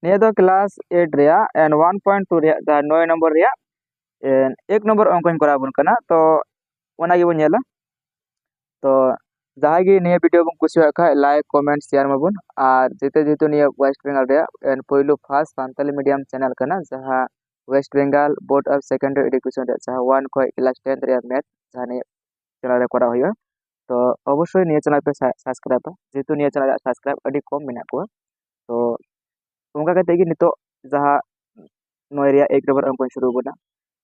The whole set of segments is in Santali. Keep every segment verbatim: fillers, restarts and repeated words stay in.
ᱱᱤᱭᱟᱹ ᱫᱚ class eight ᱨᱮᱭᱟᱜ and one point two ᱨᱮᱭᱟᱜ ᱡᱟᱦᱟᱸ ᱱᱚᱭ ᱱᱚᱢᱵᱚᱨ ᱨᱮᱭᱟᱜ and ᱮᱠ ᱱᱚᱢᱵᱚᱨ ᱚᱝᱠᱚᱧ ᱠᱚᱨᱟᱣ ᱟᱵᱚᱱ ᱠᱟᱱᱟ᱾ ᱛᱚ ᱚᱱᱟ ᱜᱮᱵᱚᱱ ᱧᱮᱞᱟ᱾ ᱛᱚ ᱡᱟᱦᱟᱸᱭ ᱜᱮ ᱱᱤᱭᱟᱹ video ᱵᱚᱱ ᱠᱩᱥᱤᱭᱟᱜ ᱠᱷᱟᱡ like, comment, share ᱢᱟᱵᱚᱱ᱾ ᱟᱨ ᱡᱮᱦᱮᱛᱩ ᱡᱮᱦᱮᱛᱩ ᱱᱤᱭᱟᱹ West Bengal ᱨᱮᱭᱟᱜ and ᱯᱳᱭᱞᱳ first ᱥᱟᱱᱛᱟᱞᱤ medium channel ᱠᱟᱱᱟ, ᱡᱟᱦᱟᱸ West Bengal Board of Secondary Education ᱨᱮᱭᱟᱜ ᱡᱟᱦᱟᱸ one ᱠᱷᱚᱡ class ten ᱨᱮᱭᱟᱜ math ᱡᱟᱦᱟᱸ ᱱᱤᱭᱟᱹ channel ᱨᱮ ᱠᱚᱨᱟᱣ ᱦᱩᱭᱩᱜᱼᱟ᱾ ᱛᱚ ᱚᱵᱚᱥᱥᱳᱭ ᱱᱤᱭᱟᱹ channel ᱯᱮ subscribeᱟ, ᱡᱮᱦᱮᱛᱩ ᱱᱤᱭᱟᱹ channel ᱨᱮᱭᱟᱜ subscribe ᱟᱹᱰᱤ ᱠᱚᱢ ᱢᱮᱱᱟᱜ ᱠᱚᱣᱟ᱾ ᱛᱚ ᱚᱱᱠᱟ ᱠᱟᱛᱮ ᱜᱮ ᱱᱤᱛᱚᱜ ᱡᱟᱦᱟᱸ ᱱᱚᱭ ᱨᱮᱭᱟᱜ ᱮᱠ ᱱᱚᱢᱵᱚᱨ ᱚᱝᱠᱚᱧ ᱥᱩᱨᱩ ᱠᱟᱫᱟ᱾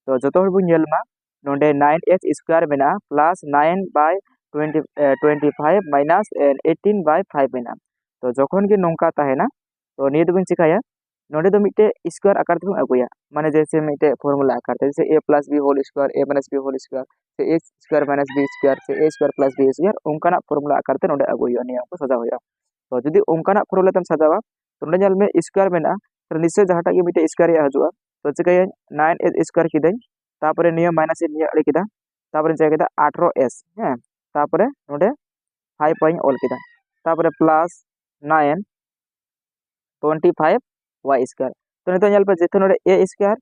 ᱛᱚ ᱡᱚᱛᱚ ᱦᱚᱲ ᱵᱚᱱ ᱧᱮᱞ ᱢᱟ, ᱱᱚᱰᱮ nine H square ᱢᱮᱱᱟᱜᱼᱟ plus nine by twenty, eh, twenty five minus eighteen by five ᱢᱮᱱᱟᱜᱼᱟ᱾ ᱛᱚ ᱡᱚᱠᱷᱚᱱ ᱜᱮ ᱱᱚᱝᱠᱟ ᱛᱟᱦᱮᱱᱟ, ᱛᱚ ᱱᱤᱭᱟᱹ ᱫᱚᱵᱚᱱ ᱪᱤᱠᱟᱹᱭᱟ, ᱱᱚᱰᱮ ᱫᱚ ᱢᱤᱫᱴᱮᱡ square ᱟᱠᱟᱨ ᱛᱮᱵᱚᱱ ᱟᱹᱜᱩᱭᱟ, ᱢᱟᱱᱮ ᱡᱮᱭᱥᱮ ᱢᱤᱫᱴᱮᱡ formula ᱟᱠᱟᱨ ᱛᱮ, ᱡᱮᱭᱥᱮ a plus b whole square, a minus b whole square, ᱥᱮ a square minus b square, ᱥᱮ a square plus b square, ᱚᱱᱠᱟᱱᱟᱜ formula ᱟᱠᱟᱨ ᱛᱮ ᱱᱚᱰᱮ ᱟᱹᱜᱩᱭ ᱦᱩᱭᱩᱜᱼᱟ, ᱱᱤᱭᱟᱹ ᱠᱚ ᱥᱟᱡᱟᱣ ᱦᱩᱭᱩᱜᱼᱟ᱾ ᱛᱚ ᱡᱩᱫᱤ ᱚᱱᱠᱟᱱᱟᱜ formula ᱛᱮᱢ ᱥᱟᱡᱟᱣᱟ, ᱛᱚ ᱱᱚᱰᱮ ᱧᱮᱞ ᱢᱮ square ᱢᱮᱱᱟᱜᱼᱟ, ᱛᱟᱦᱞᱮ ᱱᱤᱥᱪᱚᱭ ᱡᱟᱦᱟᱸᱴᱟᱜ ᱜᱮ ᱢᱤᱫᱴᱮᱡ square ᱨᱮᱭᱟᱜ ᱦᱤᱡᱩᱜᱼᱟ᱾ ᱛᱚ ᱪᱤᱠᱟᱹᱭᱟᱹᱧ, nine H square ᱠᱤᱫᱟᱹᱧ, ᱛᱟᱨᱯᱚᱨᱮ ᱱᱤᱭᱟᱹ minus ᱤᱧ ᱱᱤᱭᱟᱹ ᱟᱹᱲᱤ ᱠᱮᱫᱟ, ᱛᱟᱨᱯᱚᱨᱮ ᱪᱤᱠᱟᱹ ᱠᱮᱫᱟ, ᱟᱴᱷᱨᱚ S, ᱦᱮᱸ, ᱛᱟᱨᱯᱚᱨᱮ ᱱᱚᱰᱮ five ᱤᱧ ᱚᱞ ᱠᱮᱫᱟ, ᱛᱟᱨᱯᱚᱨᱮ plus nine twenty five Y square᱾ ᱛᱚ ᱱᱤᱛᱚᱜ ᱧᱮᱞ ᱯᱮ, ᱡᱮᱦᱮᱛᱩ ᱱᱚᱰᱮ a square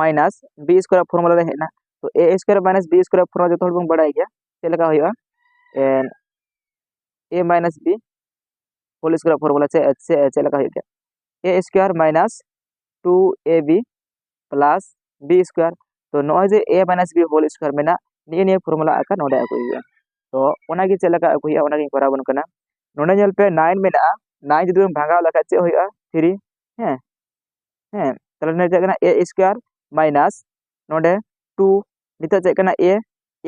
minus b square formula ᱨᱮ ᱦᱮᱡ ᱮᱱᱟ, ᱛᱚ a square minus b square formula ᱡᱚᱛᱚ ᱦᱚᱲ ᱵᱚᱱ ᱵᱟᱲᱟᱭ ᱜᱮᱭᱟ, ᱪᱮᱫ ᱞᱮᱠᱟ ᱦᱩᱭᱩᱜᱼᱟ, a minus b whole square formula ᱪᱮᱫ, ᱪᱮᱫ, ᱪᱮᱫ ᱞᱮᱠᱟ ᱦᱩᱭᱩᱜ ᱜᱮᱭᱟ, a square minus two a b plus b square᱾ ᱛᱚ ᱱᱚᱜᱼᱚᱭ ᱡᱮ a minus b whole square ᱢᱮᱱᱟᱜ, ᱱᱤᱭᱟᱹ ᱱᱤᱭᱟᱹ formula ᱟᱠᱟᱨ ᱱᱚᱰᱮ ᱟᱹᱜᱩᱭ ᱦᱩᱭᱩᱜᱼᱟ᱾ ᱛᱚ ᱚᱱᱟᱜᱮ ᱪᱮᱫ ᱞᱮᱠᱟ ᱟᱹᱜᱩᱭ ᱦᱩᱭᱩᱜᱼᱟ, ᱚᱱᱟᱜᱤᱧ ᱠᱚᱨᱟᱣ ᱟᱵᱚᱱ ᱠᱟᱱᱟ᱾ ᱱᱚᱰᱮ ᱧᱮᱞ ᱯᱮ, nine ᱢᱮᱱᱟᱜᱼᱟ, nine ᱡᱩᱫᱤ ᱵᱚᱱ ᱵᱷᱟᱜᱟᱣ ᱞᱮᱠᱷᱟᱱ ᱪᱮᱫ ᱦᱩᱭᱩᱜᱼᱟ? Three᱾ ᱦᱮᱸ, ᱦᱮᱸ, ᱛᱟᱦᱞᱮ ᱱᱚᱰᱮ ᱪᱮᱫ ᱠᱟᱱᱟ? A square minus ᱱᱚᱰᱮ two, ᱱᱤᱛᱚᱜ ᱪᱮᱫ ᱠᱟᱱᱟ? A,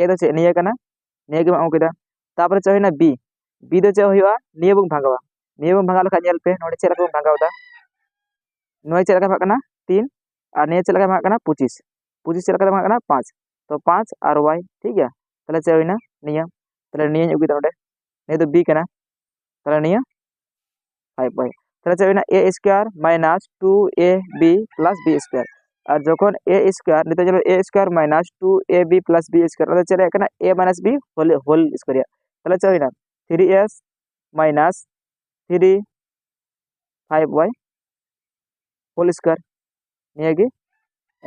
A ᱫᱚ ᱪᱮᱫ? ᱱᱤᱭᱟᱹ ᱠᱟᱱᱟ, ᱱᱤᱭᱟᱹ ᱜᱮᱵᱚᱱ ᱟᱹᱜᱩ ᱠᱮᱫᱟ᱾ ᱛᱟᱨᱯᱚᱨᱮ ᱪᱮᱫ ᱦᱩᱭᱱᱟ? B, B ᱫᱚ ᱪᱮᱫ ᱦᱩᱭᱩᱜᱼᱟ? ᱱᱤᱭᱟᱹ ᱵᱚᱱ ᱵᱷᱟᱜᱟᱣᱟ, ᱱᱤᱭᱟᱹ ᱵᱚᱱ ᱵᱷᱟᱜᱟᱣ ᱞᱮᱠᱷᱟᱱ ᱧᱮᱞ ᱯᱮ ᱱᱚᱰᱮ ᱪᱮᱫ ᱞᱮᱠᱟ ᱵᱚᱱ ᱵᱷᱟᱜᱟᱣ ᱮᱫᱟ, ᱱᱚᱣᱟ ᱪᱮᱫ ᱞᱮᱠᱟ ᱵᱷᱟᱜ ᱠᱟᱱᱟ? ᱛᱤᱱ, ᱟᱨ ᱱᱤᱭᱟᱹ ᱪᱮᱫ ᱞᱮᱠᱟ ᱵᱷᱟᱜ ᱠᱟᱱᱟ? ᱯᱚᱸᱪᱤᱥ᱾ ᱯᱚᱸᱪᱤᱥ ᱪᱮᱫ ᱞᱮᱠᱟ ᱵᱷᱟᱜ ᱠᱟᱱᱟ? ᱯᱟᱸᱪ᱾ ᱛᱚ ᱯᱟᱸᱪ ᱟᱨ Y, ᱴᱷᱤᱠ ᱜᱮᱭᱟ᱾ ᱛᱟᱦᱞᱮ ᱪᱮᱫ ᱦᱩᱭᱱᱟ? ᱱᱤᱭᱟᱹ, ᱛᱟᱦᱞᱮ ᱱᱤᱭᱟᱹᱧ ᱟᱹᱜᱩ ᱠᱮᱫᱟ ᱱᱚᱰᱮ, ᱱᱤᱭᱟᱹ ᱫᱚ B ᱠᱟᱱᱟ, ᱛᱟᱦᱞᱮ ᱱᱤᱭᱟᱹ five Y᱾ ᱛᱟᱦᱞᱮ ᱪᱮᱫ ᱦᱩᱭᱱᱟ? A square minus two A B plus B square᱾ ᱟᱨ ᱡᱚᱠᱷᱚᱱ A square, ᱱᱤᱛᱚᱜ ᱧᱮᱞ ᱢᱮ, A square minus two A B plus B square, ᱚᱱᱟ ᱫᱚ ᱪᱮᱫ ᱨᱮᱭᱟᱜ ᱠᱟᱱᱟ? A minus B whole, whole square ᱨᱮᱭᱟᱜ᱾ ᱛᱟᱦᱞᱮ ᱪᱮᱫ ᱦᱩᱭᱱᱟ? Three S minus three five Y᱾ whole square, ᱱᱤᱭᱟᱹ ᱜᱮ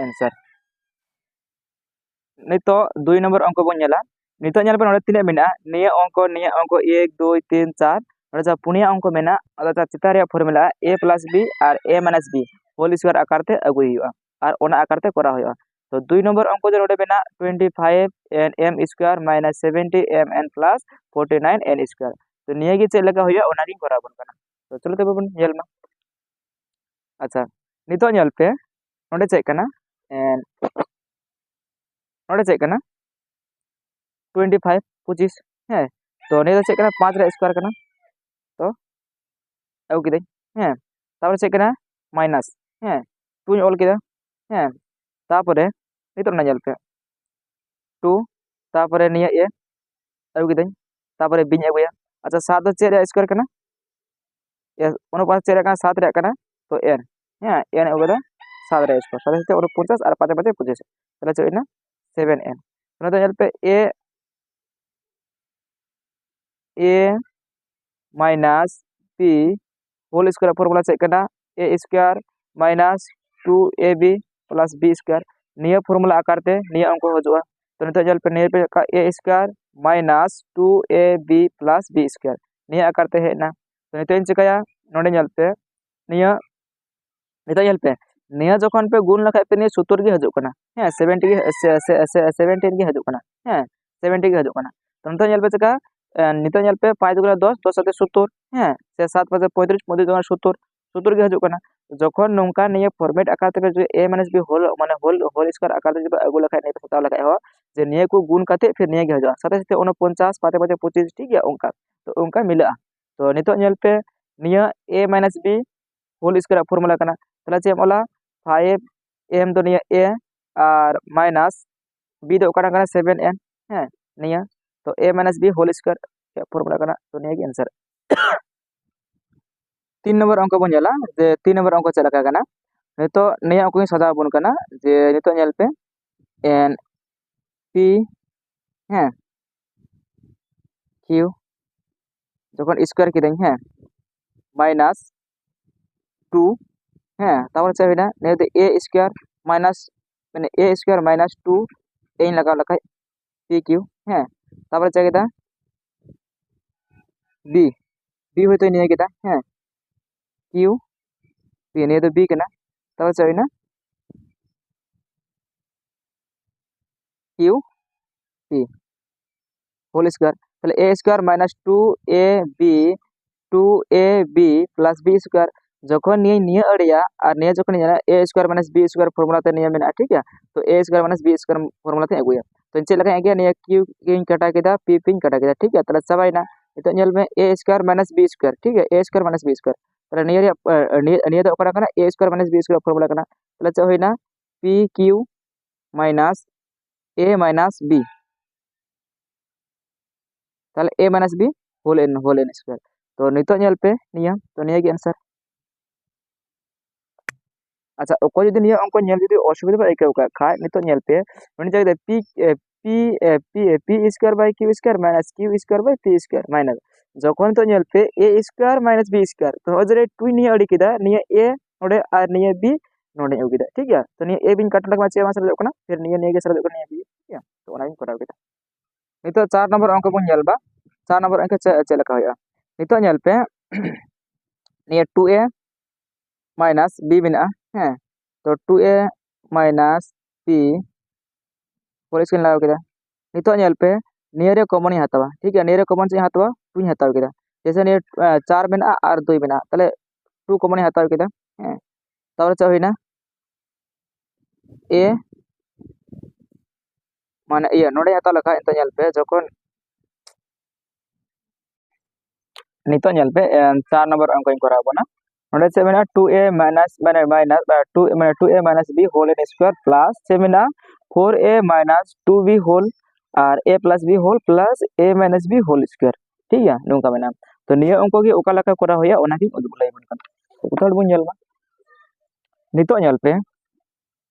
answer᱾ ᱱᱤᱛᱚᱜ ᱫᱩᱭ ᱱᱚᱢᱵᱚᱨ ᱚᱝᱠᱚ ᱵᱚᱱ ᱧᱮᱞᱟ᱾ ᱱᱤᱛᱚᱜ ᱧᱮᱞ ᱯᱮ, ᱱᱚᱰᱮ ᱛᱤᱱᱟᱹᱜ ᱢᱮᱱᱟᱜᱼᱟ? ᱱᱤᱭᱟᱹ ᱚᱝᱠᱚ, ᱱᱤᱭᱟᱹ ᱚᱝᱠᱚ, ᱮᱠ, ᱫᱩᱭ, ᱛᱤᱱ, ᱪᱟᱨ, ᱱᱚᱰᱮ ᱡᱟᱦᱟᱸ ᱯᱩᱱᱭᱟ ᱚᱝᱠᱚ ᱢᱮᱱᱟᱜᱼᱟ, ᱚᱱᱟ ᱪᱮᱛᱟᱱ ᱨᱮᱭᱟᱜ formula a plus b R a minus b whole square ᱟᱠᱟᱨ ᱛᱮ ᱟᱹᱜᱩᱭ ᱦᱩᱭᱩᱜᱼᱟ, ᱟᱨ ᱚᱱᱟ ᱟᱠᱟᱨ ᱛᱮ ᱠᱚᱨᱟᱣ ᱦᱩᱭᱩᱜᱼᱟ᱾ ᱛᱚ ᱫᱩᱭ ᱱᱚᱢᱵᱚᱨ ᱚᱝᱠᱚ ᱫᱚ ᱱᱚᱰᱮ ᱢᱮᱱᱟᱜᱼᱟ twenty five n m square minus seventy m n plus forty nine n square᱾ ᱛᱚ ᱱᱤᱭᱟᱹ ᱜᱮ ᱪᱮᱫ ᱞᱮᱠᱟ ᱦᱩᱭᱩᱜᱼᱟ, ᱚᱱᱟᱜᱤᱧ ᱠᱚᱨᱟᱣ ᱟᱵᱚᱱ ᱠᱟᱱᱟ᱾ ᱛᱚ ᱪᱚᱞᱚ ᱛᱚᱵᱮ ᱵᱚᱱ ᱧᱮᱞ ᱢᱟ᱾ ᱟᱪᱪᱷᱟ, ᱱᱤᱛᱚᱜ ᱧᱮᱞ ᱯᱮ, ᱱᱚᱰᱮ ᱪᱮᱫ ᱠᱟᱱᱟ? ᱮᱱ, ᱱᱚᱰᱮ ᱪᱮᱫ ᱠᱟᱱᱟ? twenty five, ᱯᱚᱸᱪᱤᱥ᱾ ᱦᱮᱸ, ᱛᱚ ᱱᱤᱭᱟᱹ ᱫᱚ ᱪᱮᱫ ᱠᱟᱱᱟ? ᱯᱟᱸᱪ ᱨᱮᱭᱟᱜ square ᱠᱟᱱᱟ᱾ ᱛᱚ ᱟᱹᱜᱩ ᱠᱤᱫᱟᱹᱧ᱾ ᱦᱮᱸ, ᱛᱟᱨᱯᱚᱨᱮ ᱪᱮᱫ ᱠᱟᱱᱟ? Minus᱾ ᱦᱮᱸ, ᱴᱩᱧ ᱚᱞ ᱠᱮᱫᱟ᱾ ᱦᱮᱸ, ᱛᱟᱨᱯᱚᱨᱮ ᱱᱤᱛᱚᱜ ᱚᱱᱟ ᱧᱮᱞ ᱯᱮ, ᱴᱩ, ᱛᱟᱨᱯᱚᱨᱮ ᱱᱤᱭᱟᱹ a ᱟᱹᱜᱩ ᱠᱤᱫᱟᱹᱧ, ᱛᱟᱨᱯᱚᱨᱮ b ᱤᱧ ᱟᱹᱜᱩᱭᱟ᱾ ᱟᱪᱪᱷᱟ, ᱥᱟᱛ ᱫᱚ ᱪᱮᱫ ᱨᱮᱭᱟᱜ square ᱠᱟᱱᱟ? ᱮ, ᱚᱱᱩᱯᱟᱛ ᱪᱮᱫ ᱨᱮᱭᱟᱜ ᱠᱟᱱᱟ? ᱥᱟᱛ ᱨᱮᱭᱟᱜ ᱠᱟᱱᱟ᱾ ᱛᱚ n, ᱦᱮᱸ, n ᱟᱹᱜᱩ ᱠᱮᱫᱟ, ᱥᱟᱛ ᱨᱮᱭᱟᱜ square, ᱥᱟᱛ ᱥᱟᱛᱮ ᱩᱱᱯᱚᱧᱪᱟᱥ ᱟᱨ ᱯᱟᱸᱪᱮ ᱯᱟᱸᱪᱮ ᱯᱚᱸᱪᱤᱥ, ᱛᱟᱦᱚᱞᱮ ᱪᱮᱫ ᱦᱩᱭᱱᱟ? ᱥᱮᱵᱷᱮᱱ ᱮᱱ᱾ ᱚᱱᱟ ᱫᱚ ᱧᱮᱞ ᱯᱮ, a, a minus b whole square formula ᱪᱮᱫ ᱠᱟᱱᱟ? A square minus two a b plus b square᱾ ᱱᱤᱭᱟᱹ formula ᱟᱠᱟᱨ ᱛᱮ ᱱᱤᱭᱟᱹ ᱚᱝᱠᱚ ᱦᱤᱡᱩᱜᱼᱟ᱾ ᱛᱚ ᱱᱤᱛᱚᱜ ᱧᱮᱞ ᱯᱮ, ᱱᱤᱭᱟᱹ ᱯᱮ ᱠᱟ-, a square minus two a b plus b square, ᱱᱤᱭᱟᱹ ᱟᱠᱟᱨ ᱛᱮ ᱦᱮᱡ ᱮᱱᱟ᱾ ᱛᱚ ᱱᱤᱛᱚᱜ ᱤᱧ ᱪᱤᱠᱟᱹᱭᱟ? ᱱᱚᱰᱮ ᱧᱮᱞ ᱯᱮ, ᱱᱤᱭᱟᱹ, ᱱᱤᱛᱚᱜ ᱧᱮᱞ ᱯᱮ, ᱱᱤᱭᱟᱹ ᱡᱚᱠᱷᱚᱱ ᱯᱮ ᱜᱩᱱ ᱞᱮᱠᱷᱟᱡ ᱯᱮ, ᱱᱤᱭᱟᱹ ᱥᱩᱛᱩᱨ ᱜᱮ ᱦᱤᱡᱩᱜ ᱠᱟᱱᱟ᱾ ᱦᱮᱸ, ᱥᱮᱵᱷᱮᱱᱴᱤ ᱜᱮ, ᱥᱮ, ᱥᱮ, ᱥᱮ, ᱥᱮᱵᱷᱮᱱᱴᱤᱱ ᱜᱮ ᱦᱤᱡᱩᱜ ᱠᱟᱱᱟ᱾ ᱦᱮᱸ, ᱥᱮᱵᱷᱮᱱᱴᱤ ᱜᱮ ᱦᱤᱡᱩᱜ ᱠᱟᱱᱟ᱾ ᱛᱚ ᱱᱤᱛᱚᱜ ᱧᱮᱞ ᱯᱮ ᱪᱮᱠᱟ, ᱮ, ᱱᱤᱛᱚᱜ ᱧᱮᱞ ᱯᱮ, ᱯᱟᱸᱪ ᱫᱩᱜᱩᱱᱮ ᱫᱚᱥ, ᱫᱚᱥ ᱥᱟᱛᱮ ᱥᱩᱛᱩᱨ, ᱦᱮᱸ, ᱥᱮ ᱥᱟᱛ ᱯᱟᱸᱪᱮ ᱯᱚᱸᱭᱛᱨᱤᱥ, ᱯᱚᱸᱭᱛᱨᱤᱥ ᱫᱩᱜᱩᱱᱮ ᱥᱩᱛᱩᱨ, ᱥᱩᱛᱩᱨ ᱜᱮ ᱦᱤᱡᱩᱜ ᱠᱟᱱᱟ᱾ ᱡᱚᱠᱷᱚᱱ ᱱᱚᱝᱠᱟ ᱱᱤᱭᱟᱹ format ᱟᱠᱟᱨ ᱛᱮᱯᱮ ᱡᱩᱫᱤ a minus b whole, ᱢᱟᱱᱮ whole, whole square ᱟᱠᱟᱨ ᱛᱮ ᱡᱩᱫᱤ ᱯᱮ ᱟᱹᱜᱩ ᱞᱮᱠᱷᱟᱡ, ᱱᱤᱭᱟᱹ ᱯᱮ ᱦᱟᱛᱟᱣ ᱞᱮᱠᱷᱟᱡ ᱦᱚᱸ, ᱡᱮ ᱱᱤᱭᱟᱹ ᱠᱚ ᱜᱩᱱ ᱠᱟᱛᱮ ᱯᱷᱤᱨ ᱱᱤᱭᱟᱹ ᱜᱮ ᱦᱤᱡᱩᱜᱼᱟ, ᱥᱟᱛᱮ ᱥᱟᱛᱮ ᱩᱱᱚᱯᱚᱧᱪᱟᱥ, ᱯᱟᱸᱪᱮ ᱯᱟᱸᱪᱮ ᱯᱚᱸᱪᱤᱥ, ᱴᱷᱤᱠ ᱜᱮᱭᱟ, ᱚᱱᱠᱟ᱾ ᱛᱚ ᱚᱱᱠᱟ ᱢᱤᱞᱟᱹᱜᱼᱟ᱾ ᱛᱚ ᱱᱤᱛᱚᱜ ᱧᱮᱞ ᱯᱮ, ᱱᱤᱭᱟᱹ a minus b whole square formula ᱠᱟᱱᱟ᱾ ᱛᱟᱦᱚᱞᱮ ᱪᱮᱫ ᱮᱢ ᱚᱞᱟ? ᱯᱷᱟᱭᱤᱵᱷ m ᱫᱚ ᱱᱤᱭᱟᱹ a ᱟᱨ minus b ᱫᱚ ᱚᱠᱟᱴᱟᱜ ᱠᱟᱱᱟ? ᱥᱮᱵᱷᱮᱱ ᱮᱱ᱾ ᱦᱮᱸ, ᱱᱤᱭᱟᱹ᱾ ᱛᱚ a minus b whole square formula ᱠᱟᱱᱟ, ᱛᱚ ᱱᱤᱭᱟᱹ ᱜᱮ answer᱾ ᱛᱤᱱ ᱱᱚᱢᱵᱚᱨ ᱚᱝᱠᱚ ᱵᱚᱱ ᱧᱮᱞᱟ, ᱡᱮ ᱛᱤᱱ ᱱᱚᱢᱵᱚᱨ ᱚᱝᱠᱚ ᱪᱮᱫ ᱞᱮᱠᱟ ᱠᱟᱱᱟ᱾ ᱱᱤᱛᱚᱜ ᱱᱤᱭᱟᱹ ᱚᱝᱠᱚᱧ ᱥᱟᱡᱟᱣ ᱟᱵᱚᱱ ᱠᱟᱱᱟ, ᱡᱮ ᱱᱤᱛᱚᱜ ᱧᱮᱞ ᱯᱮ, n p, ᱦᱮᱸ, q ᱡᱚᱠᱷᱚᱱ square ᱠᱤᱫᱟᱹᱧ, ᱦᱮᱸ, minus two ᱦᱮᱸ, ᱛᱟᱨᱯᱚᱨᱮ ᱪᱮᱫ ᱦᱩᱭᱱᱟ? ᱱᱤᱭᱟᱹ ᱫᱚ ᱮ ᱥᱠᱚᱭᱟᱨ ᱢᱟᱭᱱᱟᱥ, ᱢᱟᱱᱮ ᱮ ᱥᱠᱚᱭᱟᱨ ᱢᱟᱭᱱᱟᱥ ᱴᱩ ᱮᱧ ᱞᱟᱜᱟᱣ ᱞᱮᱠᱷᱟᱡ ᱯᱤ ᱠᱤᱭᱩ, ᱦᱮᱸ, ᱛᱟᱨᱯᱚᱨᱮ ᱪᱮᱫ ᱠᱮᱫᱟ? ᱵᱤ, ᱵᱤ ᱦᱚᱭᱛᱳ ᱱᱤᱭᱟᱹ ᱠᱮᱫᱟ, ᱦᱮᱸ, ᱠᱤᱭᱩ ᱯᱤ, ᱱᱤᱭᱟᱹ ᱫᱚ ᱵᱤ ᱠᱟᱱᱟ, ᱛᱟᱨᱯᱚᱨᱮ ᱪᱮᱫ ᱦᱩᱭᱱᱟ? ᱠᱤᱭᱩ ᱯᱤ ᱦᱳᱞ ᱥᱠᱚᱭᱟᱨ, ᱛᱟᱦᱚᱞᱮ A square minus two A B, two A B plus B square, ᱡᱚᱠᱷᱚᱱ ᱱᱤᱭᱟᱹ ᱱᱤᱭᱟᱹ ᱟᱹᱲᱤᱭᱟ ᱟᱨ ᱱᱤᱭᱟᱹ ᱡᱚᱠᱷᱚᱱ ᱧᱮᱞᱟ, A square minus B square formula ᱛᱮ ᱱᱤᱭᱟᱹ ᱢᱮᱱᱟᱜᱼᱟ, ᱴᱷᱤᱠ ᱜᱮᱭᱟ? ᱛᱚ A square minus B square formula ᱛᱮᱧ ᱟᱹᱜᱩᱭᱟ᱾ ᱛᱚ ᱪᱮᱫ ᱞᱮᱠᱟᱧ ᱟᱹᱜᱩᱭᱟ? ᱱᱤᱭᱟᱹ ᱠᱤᱭᱩ ᱠᱤᱧ ᱠᱟᱴᱟ ᱠᱮᱫᱟ, ᱯᱤ ᱯᱤᱧ ᱠᱟᱴᱟ ᱠᱮᱫᱟ, ᱴᱷᱤᱠ ᱜᱮᱭᱟ? ᱛᱟᱦᱚᱞᱮ ᱪᱟᱵᱟᱭᱮᱱᱟ᱾ ᱱᱤᱛᱚᱜ ᱧᱮᱞ ᱢᱮ, ᱮ ᱥᱠᱚᱭᱟᱨ ᱢᱟᱭᱱᱟᱥ ᱵᱤ ᱥᱠᱚᱭᱟᱨ, ᱴᱷᱤᱠ ᱜᱮᱭᱟ? ᱮ ᱥᱠᱚᱭᱟᱨ ᱢᱟᱭᱱᱟᱥ ᱵᱤ ᱥᱠᱚᱭᱟᱨ, ᱛᱟᱦᱚᱞᱮ ᱱᱤᱭᱟᱹ ᱨᱮᱭᱟᱜ, ᱮ, ᱱᱤᱭᱟᱹ, ᱱᱤᱭᱟᱹ ᱫᱚ ᱚᱠᱟᱴᱟᱜ ᱠᱟᱱᱟ? ᱮ square minus B square formula ᱠᱟᱱᱟ᱾ ᱛᱟᱦᱚᱞᱮ ᱪᱮᱫ ᱦᱩᱭᱱᱟ? ᱯᱤ ᱠᱤᱭᱩ ᱢᱟᱭᱱᱟᱥ ᱮ ᱢᱟᱭᱱᱟᱥ ᱵᱤ, ᱛᱟᱦᱚᱞᱮ ᱮ ᱢᱟᱭᱱᱟᱥ ᱵᱤ ᱦᱳᱞ ᱮᱱ, ᱦᱳᱞ ᱮᱱ ᱥᱠᱚᱭᱟᱨ᱾ ᱛᱚ ᱱᱤᱛᱚᱜ ᱧᱮᱞ ᱯᱮ ᱱᱤᱭᱟᱹ, ᱛᱚ ᱱᱤᱭᱟᱹ ᱜᱮ ᱮᱱᱥᱟᱨ᱾ ᱟᱪᱪᱷᱟ, ᱚᱠᱚᱭ ᱡᱩᱫᱤ ᱱᱤᱭᱟᱹ ᱚᱝᱠᱚ ᱧᱮᱞ ᱡᱩᱫᱤ ᱚᱥᱩᱵᱤᱫᱷᱟ ᱯᱮ ᱟᱹᱭᱠᱟᱹᱣ ᱠᱟᱜ ᱠᱷᱟᱡ, ᱱᱤᱛᱚᱜ ᱧᱮᱞ ᱯᱮ, ᱱᱚᱰᱮ ᱪᱮᱫ ᱠᱮᱫᱟ? P, A, P, A, P, A, P square by Q square minus Q square by P square minus, ᱡᱚᱠᱷᱚᱱ ᱱᱤᱛᱚᱜ ᱧᱮᱞ ᱯᱮ A square minus B square, ᱛᱚ ᱱᱚᱜᱼᱚᱭ ᱡᱮ ᱴᱩ ᱱᱤᱭᱟᱹ ᱟᱹᱰᱤ ᱠᱮᱫᱟ, ᱱᱤᱭᱟᱹ ᱮ ᱱᱚᱰᱮ ᱟᱨ ᱱᱤᱭᱟᱹ ᱵᱤ ᱱᱚᱰᱮ ᱟᱹᱜᱩ ᱠᱮᱫᱟ, ᱴᱷᱤᱠ ᱜᱮᱭᱟ? ᱛᱚ ᱱᱤᱭᱟᱹ ᱮ ᱵᱤᱧ ᱠᱟᱴ ᱞᱮᱠᱷᱟᱱ ᱪᱮᱫ ᱦᱚᱸ ᱵᱟᱝ ᱥᱮᱞᱮᱫᱚᱜ ᱠᱟᱱᱟ, ᱯᱷᱤᱨ ᱱᱤᱭᱟᱹ, ᱱᱤᱭᱟᱹ ᱜᱮ ᱥᱮᱞᱮᱫᱚᱜ ᱠᱟᱱᱟ, ᱱᱤᱭᱟᱹ ᱵᱤ, ᱴᱷᱤᱠ ᱜᱮᱭᱟ? ᱛᱚ ᱚᱱᱟᱜᱤᱧ ᱠᱚᱨᱟᱣ ᱠᱮᱫᱟ᱾ ᱱᱤᱛᱚᱜ ᱪᱟᱨ ᱱᱚᱢᱵᱚᱨ ᱚᱝᱠᱚ ᱵᱚᱱ ᱧᱮᱞ ᱵᱟ, ᱪᱟᱨ ᱱᱚᱢᱵᱚᱨ ᱚᱝᱠᱚ ᱪᱮᱫ, ᱪᱮᱫ ᱞᱮᱠᱟ ᱦᱩᱭᱩᱜᱼᱟ? ᱱᱤᱛᱚᱜ ᱧᱮᱞ ᱯᱮ, ᱱᱤᱭᱟᱹ ᱴᱩ ᱮ ᱢᱟᱭᱱᱟᱥ ᱵᱤ ᱢᱮᱱᱟᱜᱼᱟ, ᱦᱮᱸ, ᱛᱚ ᱴᱩ ᱮ ᱢᱟᱭᱱᱟᱥ ᱵᱤ ᱦᱳᱞ ᱥᱠᱚᱭᱟᱨ ᱞᱟᱜᱟᱣ ᱠᱮᱫᱟ᱾ ᱱᱤᱛᱚᱜ ᱧᱮᱞ ᱯᱮ, ᱱᱤᱭᱟᱹ ᱨᱮ ᱠᱚᱢᱚᱱ ᱤᱧ ᱦᱟᱛᱟᱣᱟ, ᱴᱷᱤᱠ ᱜᱮᱭᱟ? ᱱᱤᱭᱟᱹ ᱨᱮ ᱠᱚᱢᱚᱱ ᱪᱮᱫ ᱤᱧ ᱦᱟᱛᱟᱣᱟ? ᱴᱩ ᱤᱧ ᱦᱟᱛᱟᱣ ᱠᱮᱫᱟ᱾ ᱡᱮᱭᱥᱮ ᱱᱤᱭᱟᱹ, ᱟᱸ, ᱪᱟᱨ ᱢᱮᱱᱟᱜᱼᱟ ᱟᱨ ᱫᱩᱭ ᱢᱮᱱᱟᱜᱼᱟ, ᱛᱟᱦᱚᱞᱮ ᱴᱩ ᱠᱚᱢᱚᱱ ᱤᱧ ᱦᱟᱛᱟᱣ ᱠᱮᱫᱟ, ᱦᱮᱸ, ᱛᱟᱦᱚᱞᱮ ᱪᱮᱫ ᱦᱩᱭᱱᱟ? ᱮ ᱢᱟᱱᱮ ᱤᱭᱟᱹ, ᱱᱚᱰᱮ ᱦᱟᱛᱟᱣ ᱞᱮᱠᱷᱟᱡ ᱱᱤᱛᱚᱜ ᱧᱮᱞ ᱯᱮ, ᱡᱚᱠᱷᱚᱱ, ᱱᱤᱛᱚᱜ ᱧᱮᱞ ᱯᱮ, ᱮ, ᱪᱟᱨ ᱱᱚᱢᱵᱚᱨ ᱚᱝᱠᱚᱧ ᱠᱚᱨᱟᱣ ᱵᱚᱱᱟ᱾ ᱱᱚᱰᱮ ᱪᱮᱫ ᱢᱮᱱᱟᱜᱼᱟ? ᱴᱩ ᱮ ᱢᱟᱭᱱᱟᱥ, ᱢᱟᱱᱮ ᱢᱟᱭᱱᱟᱥ, ᱟ, ᱴᱩ, ᱢᱟᱱᱮ ᱴᱩ ᱮ ᱢᱟᱭᱱᱟᱥ ᱵᱤ ᱦᱳᱞ ᱤᱱ ᱥᱠᱚᱭᱟᱨ ᱯᱞᱟᱥ ᱪᱮᱫ ᱢᱮᱱᱟᱜᱼᱟ? ᱯᱷᱳᱨ ᱮ ᱢᱟᱭᱱᱟᱥ ᱴᱩ ᱵᱤ ᱦᱳᱞ ᱟᱨ ᱮ ᱯᱞᱟᱥ ᱵᱤ ᱦᱳᱞ ᱯᱞᱟᱥ ᱮ ᱢᱟᱭᱱᱟᱥ ᱵᱤ ᱦᱳᱞ ᱥᱠᱚᱭᱟᱨ, ᱴᱷᱤᱠ ᱜᱮᱭᱟ? ᱱᱚᱝᱠᱟ ᱢᱮᱱᱟᱜᱼᱟ᱾ ᱛᱚ ᱱᱤᱭᱟᱹ ᱚᱝᱠᱚ ᱜᱮ ᱚᱠᱟ ᱞᱮᱠᱟ ᱠᱚᱨᱟᱣ ᱦᱩᱭᱩᱜᱼᱟ, ᱚᱱᱟᱜᱤᱧ ᱩᱫᱩᱜ ᱞᱟᱹᱭ ᱟᱵᱚᱱ ᱠᱟᱱᱟ᱾ ᱡᱚᱛᱚ ᱦᱚᱲ ᱵᱚᱱ ᱧᱮᱞ ᱢᱟ᱾ ᱱᱤᱛᱚᱜ ᱧᱮᱞ ᱯᱮ,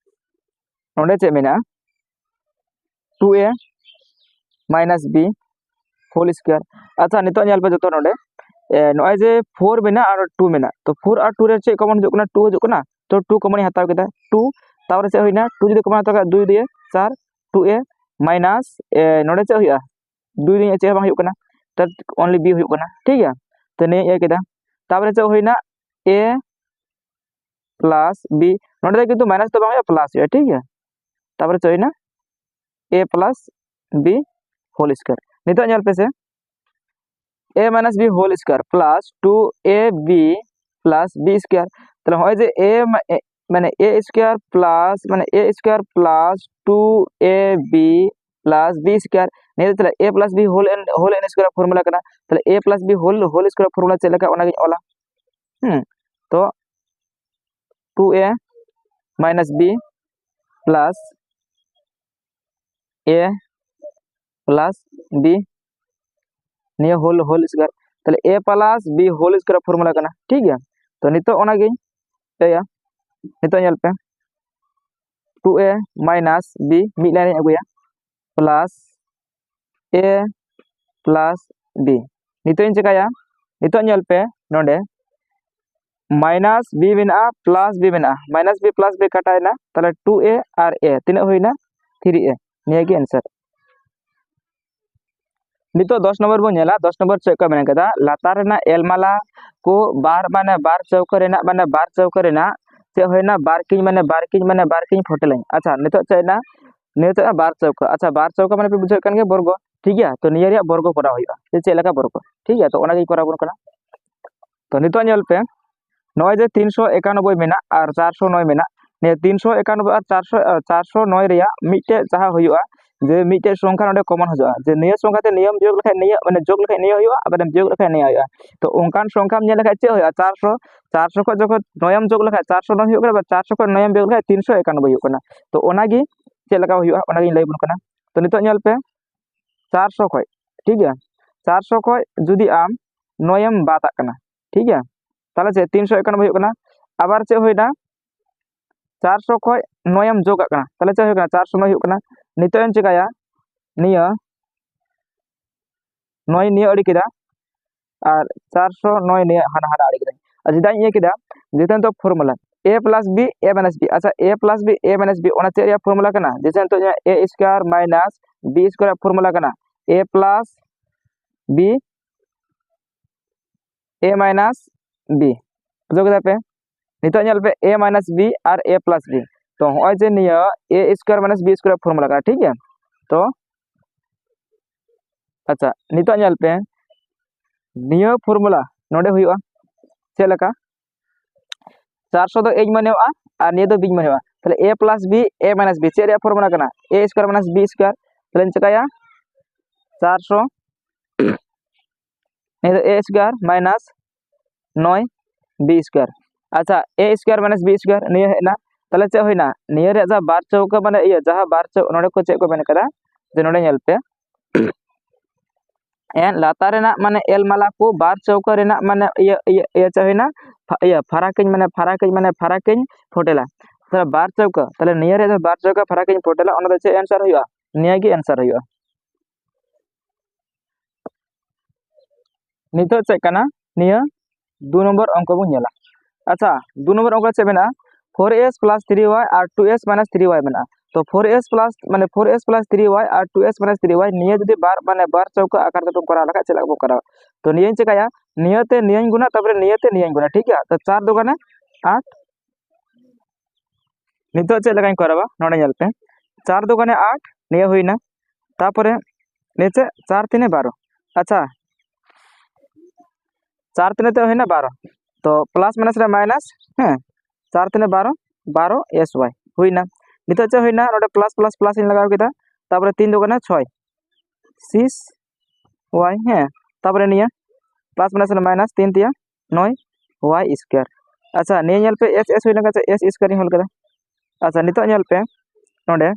ᱱᱚᱰᱮ ᱪᱮᱫ ᱢᱮᱱᱟᱜᱼᱟ? ᱴᱩ ᱮ ᱢᱟᱭᱱᱟᱥ ᱵᱤ ᱦᱳᱞ ᱥᱠᱚᱭᱟᱨ᱾ ᱟᱪᱪᱷᱟ, ᱱᱤᱛᱚᱜ ᱧᱮᱞ ᱯᱮ ᱡᱚᱛᱚ ᱱᱚᱰᱮ, ᱱᱚᱜᱼᱚᱭ ᱡᱮ ᱯᱷᱳᱨ ᱢᱮᱱᱟᱜᱼᱟ ᱟᱨ ᱴᱩ ᱢᱮᱱᱟᱜᱼᱟ, ᱛᱚ ᱯᱷᱳᱨ ᱟᱨ ᱴᱩ ᱨᱮ ᱪᱮᱫ ᱠᱚᱢᱚᱱ ᱦᱤᱡᱩᱜ ᱠᱟᱱᱟ? ᱴᱩ ᱦᱤᱡᱩᱜ ᱠᱟᱱᱟ᱾ ᱛᱚ ᱴᱩ ᱠᱚᱢᱚᱱ ᱤᱧ ᱦᱟᱛᱟᱣ ᱠᱮᱫᱟ, ᱴᱩ᱾ ᱛᱟᱯᱚᱨᱮ ᱪᱮᱫ ᱦᱩᱭᱱᱟ? ᱴᱩ ᱡᱩᱫᱤ ᱠᱚᱢᱚᱱ ᱦᱟᱛᱟᱣ ᱠᱮᱫᱟ, ᱫᱩᱭ ᱫᱩᱭᱮ ᱪᱟᱨ, ᱴᱩ ᱮ ᱢᱟᱭᱱᱟᱥ ᱱᱚᱰᱮ ᱪᱮᱫ ᱦᱩᱭᱩᱜᱼᱟ? ᱫᱩᱭ ᱫᱩᱭ ᱪᱮᱫ ᱦᱚᱸ ᱵᱟᱝ ᱦᱩᱭᱩᱜ ᱠᱟᱱᱟ, ᱛᱚ ᱚᱱᱞᱤ ᱵᱤ ᱦᱩᱭᱩᱜ ᱠᱟᱱᱟ᱾ ᱴᱷᱤᱠ ᱜᱮᱭᱟ, ᱛᱚ ᱱᱤᱭᱟᱹ ᱤᱭᱟᱹ ᱠᱮᱫᱟ᱾ ᱛᱟᱯᱚᱨᱮ ᱪᱮᱫ ᱦᱩᱭᱱᱟ? ᱮ ᱯᱞᱟᱥ ᱵᱤ, ᱱᱚᱰᱮ ᱫᱚ ᱠᱤᱱᱛᱩ ᱢᱟᱭᱱᱟᱥ ᱫᱚ ᱵᱟᱝ ᱦᱩᱭᱩᱜᱼᱟ, ᱯᱞᱟᱥ ᱦᱩᱭᱩᱜᱼᱟ᱾ ᱴᱷᱤᱠ ᱜᱮᱭᱟ, ᱛᱟᱯᱚᱨᱮ ᱪᱮᱫ ᱦᱩᱭᱱᱟ? A plus B whole square. ᱱᱤᱛᱚᱜ ᱧᱮᱞ ᱯᱮᱥᱮ, A minus B whole square plus two A B plus B square. ᱛᱟᱦᱚᱞᱮ ᱱᱚᱜᱼᱚᱭ ᱡᱮ ᱮ ᱢᱟᱱᱮ ᱮ ᱥᱠᱚᱭᱟᱨ ᱯᱞᱟᱥ ᱢᱟᱱᱮ A square plus two A B plus B square. ᱱᱤᱭᱟᱹ ᱫᱚ ᱛᱟᱦᱚᱞᱮ ᱮ ᱯᱞᱟᱥ ᱵᱤ ᱦᱳᱞ ᱦᱳᱞ ᱮᱱ ᱥᱠᱚᱭᱟᱨ ᱯᱷᱚᱨᱢᱩᱞᱟ ᱠᱟᱱᱟ᱾ ᱛᱟᱦᱚᱞᱮ ᱮ ᱯᱞᱟᱥ ᱵᱤ ᱦᱳᱞ ᱦᱳᱞ ᱥᱠᱚᱭᱟᱨ ᱯᱷᱚᱨᱢᱩᱞᱟ ᱪᱮᱫ ᱞᱮᱠᱟ, ᱚᱱᱟᱜᱤᱧ ᱚᱞᱟ᱾ ᱦᱩᱸ, ᱛᱚ ᱴᱩ ᱮ ᱢᱟᱭᱱᱟᱥ ᱵᱤ ᱯᱞᱟᱥ ᱮ ᱯᱞᱟᱥ ᱵᱤ, ᱱᱤᱭᱟᱹ ᱦᱳᱞ ᱦᱳᱞ ᱥᱠᱚᱭᱟᱨ, ᱛᱟᱦᱚᱞᱮ ᱮ plus B whole square formula ᱠᱟᱱᱟ᱾ ᱴᱷᱤᱠ ᱜᱮᱭᱟ, ᱛᱚ ᱱᱤᱛᱚᱜ ᱚᱱᱟᱜᱤᱧ ᱞᱟᱹᱭᱟ᱾ ᱱᱤᱛᱚᱜ ᱧᱮᱞ ᱯᱮ, ᱴᱩ ᱮ ᱢᱟᱭᱱᱟᱥ ᱵᱤ ᱢᱤᱫ ᱞᱟᱭᱤᱱ ᱤᱧ ᱟᱹᱜᱩᱭᱟ, ᱯᱞᱟᱥ ᱮ ᱯᱞᱟᱥ ᱵᱤ᱾ ᱱᱤᱛᱚᱜ ᱤᱧ ᱪᱮᱠᱟᱭᱟ? ᱱᱤᱛᱚᱜ ᱧᱮᱞ ᱯᱮ, ᱱᱚᱰᱮ ᱢᱟᱭᱱᱟᱥ ᱵᱤ ᱢᱮᱱᱟᱜᱼᱟ, ᱯᱞᱟᱥ ᱵᱤ ᱢᱮᱱᱟᱜᱼᱟ᱾ ᱢᱟᱭᱱᱟᱥ ᱵᱤ ᱯᱞᱟᱥ ᱵᱤ ᱠᱟᱴᱟᱣ ᱮᱱᱟ, ᱛᱟᱦᱚᱞᱮ ᱴᱩ ᱮ ᱟᱨ ᱮ ᱛᱤᱱᱟᱹᱜ ᱦᱩᱭᱱᱟ? ᱛᱷᱨᱤ ᱮ᱾ ᱱᱤᱭᱟᱹ ᱜᱮ ᱮᱱᱥᱟᱨ᱾ ᱱᱤᱛᱚᱜ ᱫᱚᱥ ᱱᱚᱢᱵᱚᱨ ᱵᱚᱱ ᱧᱮᱞᱟ᱾ ᱫᱚᱥ ᱱᱚᱢᱵᱚᱨ ᱪᱮᱫ ᱠᱚ ᱢᱮᱱ ᱠᱟᱫᱟ? ᱞᱟᱛᱟᱨ ᱨᱮᱱᱟᱜ ᱮᱞ ᱢᱟᱞᱟ ᱠᱚ ᱵᱟᱨ, ᱢᱟᱱᱮ ᱵᱟᱨ ᱪᱟᱹᱣᱠᱟᱹ ᱨᱮᱱᱟᱜ, ᱢᱟᱱᱮ ᱵᱟᱨ ᱪᱟᱹᱣᱠᱟᱹ ᱨᱮᱱᱟᱜ ᱪᱮᱫ ᱦᱩᱭᱱᱟ? ᱵᱟᱨ ᱠᱤᱧ, ᱢᱟᱱᱮ ᱵᱟᱨ ᱠᱤᱧ, ᱢᱟᱱᱮ ᱵᱟᱨ ᱠᱤᱧ ᱯᱷᱚᱴᱮᱞᱟᱹᱧ᱾ ᱟᱪᱪᱷᱟ, ᱱᱤᱛᱚᱜ ᱪᱮᱫ ᱮᱱᱟ? ᱱᱤᱭᱟᱹ ᱪᱮᱫ ᱵᱟᱨ ᱪᱟᱹᱣᱠᱟᱹ? ᱟᱪᱪᱷᱟ, ᱵᱟᱨ ᱪᱟᱹᱣᱠᱟᱹ ᱢᱟᱱᱮ ᱯᱮ ᱵᱩᱡᱷᱟᱹᱣ ᱠᱟᱱ ᱜᱮᱭᱟ, ᱵᱚᱨᱜᱚ᱾ ᱴᱷᱤᱠ ᱜᱮᱭᱟ, ᱛᱚ ᱱᱤᱭᱟᱹ ᱨᱮᱭᱟᱜ ᱵᱚᱨᱜᱚ ᱠᱚᱨᱟᱣ ᱦᱩᱭᱩᱜᱼᱟ, ᱡᱮ ᱪᱮᱫ ᱞᱮᱠᱟ ᱵᱚᱨᱜᱚ᱾ ᱴᱷᱤᱠ ᱜᱮᱭᱟ, ᱛᱚ ᱚᱱᱟᱜᱤᱧ ᱠᱚᱨᱟᱣ ᱟᱵᱚᱱ ᱠᱟᱱᱟ᱾ ᱛᱚ ᱱᱤᱛᱚᱜ ᱧᱮᱞ ᱯᱮ, ᱱᱚᱜᱼᱚᱭ ᱡᱮ ᱛᱤᱱᱥᱚ ᱮᱠᱟᱱᱚᱵᱵᱳᱭ ᱢᱮᱱᱟᱜ ᱟᱨ ᱪᱟᱨᱥᱚ ᱱᱚᱭ ᱢᱮᱱᱟᱜ, ᱱᱤᱭᱟᱹ ᱛᱤᱱᱥᱚ ᱮᱠᱟᱱᱚᱵᱵᱳᱭ ᱟᱨ ᱪᱟᱨᱥᱚ, ᱪᱟᱨᱥᱚ ᱱᱚᱭ ᱨᱮᱭᱟᱜ ᱢᱤᱫᱴᱮᱡ ᱡᱟᱦᱟᱸ ᱦᱩᱭᱩᱜᱼᱟ, ᱡᱮ ᱢᱤᱫᱴᱮᱡ ᱥᱚᱝᱠᱷᱟ ᱱᱚᱰᱮ ᱠᱚᱢᱚᱱ ᱦᱤᱡᱩᱜᱼᱟ, ᱡᱮ ᱱᱤᱭᱟᱹ ᱥᱚᱝᱠᱷᱟ ᱛᱮ ᱱᱤᱭᱟᱹᱢ ᱡᱳᱜᱽ ᱞᱮᱠᱷᱟᱡ ᱱᱤᱭᱟᱹ, ᱢᱟᱱᱮ ᱡᱳᱜᱽ ᱞᱮᱠᱷᱟᱡ ᱱᱤᱭᱟᱹ ᱦᱩᱭᱩᱜᱼᱟ, ᱟᱵᱟᱨ ᱮᱢ ᱡᱳᱜᱽ ᱞᱮᱠᱷᱟᱡ ᱱᱤᱭᱟᱹ ᱦᱩᱭᱩᱜᱼᱟ᱾ ᱛᱚ ᱚᱱᱠᱟᱱ ᱥᱚᱝᱠᱷᱟᱢ ᱧᱮᱞ ᱞᱮᱠᱷᱟᱡ ᱪᱮᱫ ᱦᱩᱭᱩᱜᱼᱟ? ᱪᱟᱨᱥᱚ, ᱪᱟᱨᱥᱚ ᱠᱷᱚᱡ ᱡᱚᱠᱷᱚᱱ ᱱᱚᱭᱮᱢ ᱡᱳᱜᱽ ᱞᱮᱠᱷᱟᱡ ᱪᱟᱨᱥᱚ ᱱᱚᱭ ᱦᱩᱭᱩᱜ ᱠᱟᱱᱟ, ᱟᱵᱟᱨ ᱪᱟᱨᱥᱚ ᱠᱷᱚᱡ ᱱᱚᱭᱮᱢ ᱡᱳᱜᱽ ᱞᱮᱠᱷᱟᱡ ᱛᱤᱱᱥᱚ ᱮᱠᱟᱱᱚᱵᱵᱳᱭ ᱦᱩᱭᱩᱜ ᱠᱟᱱᱟ᱾ ᱛᱚ ᱚᱱᱟᱜᱮ ᱪᱮᱫ ᱞᱮᱠᱟ ᱦᱩᱭᱩᱜᱼᱟ, ᱚᱱᱟᱜᱤᱧ ᱞᱟᱹᱭ ᱟᱵᱚᱱ ᱠᱟᱱᱟ᱾ ᱛᱚ ᱱᱤᱛᱚᱜ ᱧᱮᱞ ᱯᱮ, ᱪᱟᱨᱥᱚ ᱠᱷᱚᱡ, ᱴᱷᱤᱠ ᱜᱮᱭᱟ, ᱪᱟᱨᱥᱚ ᱠᱷᱚᱡ ᱡᱩᱫᱤ ᱟᱢ ᱱᱚᱭᱮᱢ ᱵᱟᱫᱟᱜ ᱠᱟᱱᱟ, ᱴᱷᱤᱠ ᱜᱮᱭᱟ, ᱛᱟᱦᱚᱞᱮ ᱪᱮᱫ ᱛᱤᱱᱥᱚ ᱮᱠᱟᱱᱚᱵᱵᱳᱭ ᱦᱩᱭᱩᱜ ᱠᱟᱱᱟ? ᱟᱵᱟᱨ ᱪᱮᱫ ᱦᱩᱭᱱᱟ? ᱪᱟᱨᱥᱚ ᱠᱷᱚᱡ ᱱᱚᱭᱮᱢ ᱡᱳᱜᱟᱜ ᱠᱟᱱᱟ, ᱛᱟᱦᱚᱞᱮ ᱪᱮᱫ ᱦᱩᱭᱩᱜ ᱠᱟᱱᱟ? ᱪᱟᱨᱥᱚ ᱱᱚᱭ ᱦᱩᱭᱩᱜ ᱠᱟᱱᱟ᱾ ᱱᱤᱛᱚᱜ ᱮᱢ ᱪᱤᱠᱟᱹᱭᱟ? ᱱᱤᱭᱟᱹ ᱱᱚᱭ ᱱᱤᱭᱟᱹ ᱟᱹᱰᱤ ᱠᱮᱫᱟ, ᱟᱨ ᱪᱟᱨᱥᱚ ᱱᱚᱭ ᱱᱤᱭᱟᱹ ᱦᱟᱱᱟ ᱦᱟᱱᱟ ᱟᱲᱮ ᱠᱮᱫᱟᱹᱧ᱾ ᱟᱨ ᱪᱮᱫᱟᱜ ᱤᱧ ᱤᱭᱟᱹ ᱠᱮᱫᱟ? ᱡᱮᱦᱮᱛᱩ ᱱᱤᱛᱚᱜ formula A plus B, A minus B᱾ ᱟᱪᱪᱷᱟ, A plus B, A minus B, ᱚᱱᱟ ᱪᱮᱫ ᱨᱮᱭᱟᱜ ᱯᱷᱚᱨᱢᱩᱞᱟ ᱠᱟᱱᱟ? ᱡᱮᱦᱮᱛᱩ ᱱᱤᱛᱚᱜ ᱤᱧᱟᱹᱜ A square minus B square ᱨᱮᱭᱟᱜ ᱯᱷᱚᱨᱢᱩᱞᱟ ᱠᱟᱱᱟ A plus B, A minus B᱾ ᱵᱩᱡᱷᱟᱹᱣ ᱠᱮᱫᱟ ᱯᱮ? ᱱᱤᱛᱚᱜ ᱧᱮᱞ ᱯᱮ, A minus B R A plus B᱾ ᱛᱚ ᱱᱚᱜᱼᱚᱭ ᱡᱮ ᱱᱤᱭᱟᱹ A square minus B square formula ᱠᱟᱱᱟ, ᱴᱷᱤᱠ ᱜᱮᱭᱟ? ᱛᱚ ᱟᱪᱪᱷᱟ, ᱱᱤᱛᱚᱜ ᱧᱮᱞ ᱯᱮ, ᱱᱤᱭᱟᱹ ᱯᱷᱚᱨᱢᱩᱞᱟ ᱱᱚᱰᱮ ᱦᱩᱭᱩᱜᱼᱟ ᱪᱮᱫ ᱞᱮᱠᱟ? ᱪᱟᱨᱥᱚ ᱫᱚ A ᱤᱧ ᱢᱚᱱᱮᱣᱟᱜᱼᱟ ᱟᱨ ᱱᱤᱭᱟᱹ ᱫᱚ B ᱤᱧ ᱢᱚᱱᱮᱣᱟᱜᱼᱟ᱾ ᱛᱟᱦᱞᱮ A plus B, A minus B ᱪᱮᱫ ᱨᱮᱭᱟᱜ ᱯᱷᱚᱨᱢᱩᱞᱟ ᱠᱟᱱᱟ? A square minus B square᱾ ᱛᱟᱦᱞᱮᱧ ᱪᱮᱠᱟᱭᱟ? ᱪᱟᱨᱥᱚ, ᱱᱤᱭᱟᱹ ᱫᱚ A square minus ᱱᱚᱭ B square᱾ ᱟᱪᱪᱷᱟ, A square minus B square ᱱᱤᱭᱟᱹ ᱦᱮᱡ ᱮᱱᱟ᱾ ᱛᱟᱦᱞᱮ ᱪᱮᱫ ᱦᱩᱭᱱᱟ? ᱱᱤᱭᱟᱹ ᱨᱮᱭᱟᱜ ᱡᱟᱦᱟᱸ ᱵᱟᱨ ᱪᱟᱹᱣᱠᱟᱹ, ᱢᱟᱱᱮ ᱤᱭᱟᱹ ᱡᱟᱦᱟᱸ ᱵᱟᱨ ᱪᱟᱹᱣ-, ᱱᱚᱰᱮ ᱠᱚ ᱪᱮᱫ ᱠᱚ ᱢᱮᱱ ᱠᱟᱫᱟ? ᱡᱮ ᱱᱚᱰᱮ ᱧᱮᱞ ᱯᱮ, ᱮᱱ ᱞᱟᱛᱟᱨ ᱨᱮᱱᱟᱜ ᱢᱟᱱᱮ L ᱢᱟᱞᱟ ᱠᱚ ᱵᱟᱨ ᱪᱟᱹᱣᱠᱟᱹ ᱨᱮᱱᱟᱜ ᱢᱟᱱᱮ ᱤᱭᱟᱹ, ᱤᱭᱟᱹ, ᱤᱭᱟᱹ ᱪᱮᱫ ᱦᱩᱭᱱᱟ? ᱯᱷᱟ-, ᱤᱭᱟᱹ ᱯᱷᱟᱨᱟᱠᱤᱧ ᱢᱟᱱᱮ ᱯᱷᱟᱨᱟᱠᱤᱧ ᱢᱟᱱᱮ ᱯᱷᱟᱨᱟᱠᱤᱧ ᱯᱷᱳᱴᱮᱞᱟ᱾ ᱛᱟᱦᱞᱮ ᱵᱟᱨ ᱪᱟᱹᱣᱠᱟᱹ, ᱛᱟᱦᱞᱮ ᱱᱤᱭᱟᱹ ᱨᱮ ᱡᱟᱦᱟᱸ ᱵᱟᱨ ᱪᱟᱹᱣᱠᱟᱹ ᱯᱷᱟᱨᱟᱠᱤᱧ ᱯᱷᱳᱴᱮᱞᱟ, ᱚᱱᱟ ᱫᱚ ᱪᱮᱫ answer ᱦᱩᱭᱩᱜᱼᱟ? ᱱᱤᱭᱟᱹ ᱜᱮ answer ᱦᱩᱭᱩᱜᱼᱟ᱾ ᱱᱤᱛᱚᱜ ᱪᱮᱫ ᱠᱟᱱᱟ? ᱱᱤᱭᱟᱹ ᱫᱩ ᱱᱚᱢᱵᱚᱨ ᱚᱝᱠᱚ ᱵᱚᱱ ᱧᱮᱞᱟ᱾ ᱟᱪᱪᱷᱟ, ᱫᱩ ᱱᱚᱢᱵᱚᱨ ᱚᱝᱠᱚ ᱪᱮᱫ ᱢᱮᱱᱟᱜᱼᱟ? Four S plus three Y ᱟᱨ two S minus three Y ᱢᱮᱱᱟᱜᱼᱟ᱾ ᱛᱚ four S plus, ᱢᱟᱱᱮ four S plus three Y ᱟᱨ two S minus three Y, ᱱᱤᱭᱟᱹ ᱡᱩᱫᱤ ᱵᱟᱨ, ᱢᱟᱱᱮ ᱵᱟᱨ ᱪᱟᱹᱣᱠᱟᱹ ᱟᱠᱟᱨ ᱛᱮᱵᱚᱱ ᱠᱚᱨᱟᱣ ᱞᱮᱠᱷᱟᱱ ᱪᱮᱫ ᱞᱮᱠᱟ ᱵᱚᱱ ᱠᱚᱨᱟᱣᱟ? ᱛᱚ ᱱᱤᱭᱟᱹᱧ ᱪᱮᱠᱟᱭᱟ, ᱱᱤᱭᱟᱹᱛᱮ ᱱᱤᱭᱟᱹᱧ ᱜᱩᱱᱟ, ᱛᱟᱨᱯᱚᱨᱮ ᱱᱤᱭᱟᱹᱛᱮ ᱱᱤᱭᱟᱹᱧ ᱜᱩᱱᱟ, ᱴᱷᱤᱠ ᱜᱮᱭᱟ? ᱛᱚ ᱪᱟᱨ ᱫᱩᱜᱟᱱᱮ ᱟᱴ᱾ ᱱᱤᱛᱚᱜ ᱪᱮᱫ ᱞᱮᱠᱟᱧ ᱠᱚᱨᱟᱣᱟ? ᱱᱚᱰᱮ ᱧᱮᱞ ᱯᱮ, ᱪᱟᱨ ᱫᱩᱜᱟᱱᱮ ᱟᱴ, ᱱᱤᱭᱟᱹ ᱦᱩᱭᱱᱟ᱾ ᱛᱟᱨᱯᱚᱨᱮ ᱱᱤᱭᱟᱹ ᱪᱮᱫ? ᱪᱟᱨ ᱛᱤᱱᱮ ᱵᱟᱨᱚ᱾ ᱟᱪᱪᱷᱟ, ᱪᱟᱨ ᱛᱤᱱᱮ ᱛᱮ ᱦᱩᱭᱱᱟ ᱵᱟᱨᱚ᱾ ᱛᱚ plus minus ᱨᱮ minus, ᱦᱮᱸ, ᱪᱟᱨ ᱛᱤᱱᱮ ᱵᱟᱨᱚ, ᱵᱟᱨᱚ S Y ᱦᱩᱭᱱᱟ᱾ ᱱᱤᱛᱚᱜ ᱪᱮᱫ ᱦᱩᱭᱱᱟ? ᱱᱚᱰᱮ plus plus plus ᱤᱧ ᱞᱟᱜᱟᱣ ᱠᱮᱫᱟ, ᱛᱟᱨᱯᱚᱨᱮ ᱛᱤᱱ ᱫᱩᱜᱟᱱᱮ ᱪᱷᱚᱭ, six Y, ᱦᱮᱸ, ᱛᱟᱨᱯᱚᱨᱮ ᱱᱤᱭᱟᱹ plus minus ᱨᱮ minus, ᱛᱤᱱ ᱛᱤᱭᱟ ᱱᱚᱭ Y square᱾ ᱟᱪᱪᱷᱟ, ᱱᱤᱭᱟᱹ ᱧᱮᱞ ᱯᱮ, S S ᱦᱩᱭ ᱞᱮᱱᱠᱷᱟᱱ ᱪᱮᱫ? S square ᱤᱧ ᱚᱞ ᱠᱮᱫᱟ᱾ ᱟᱪᱪᱷᱟ, ᱱᱤᱛᱚᱜ ᱧᱮᱞ ᱯᱮ ᱱᱚᱰᱮ,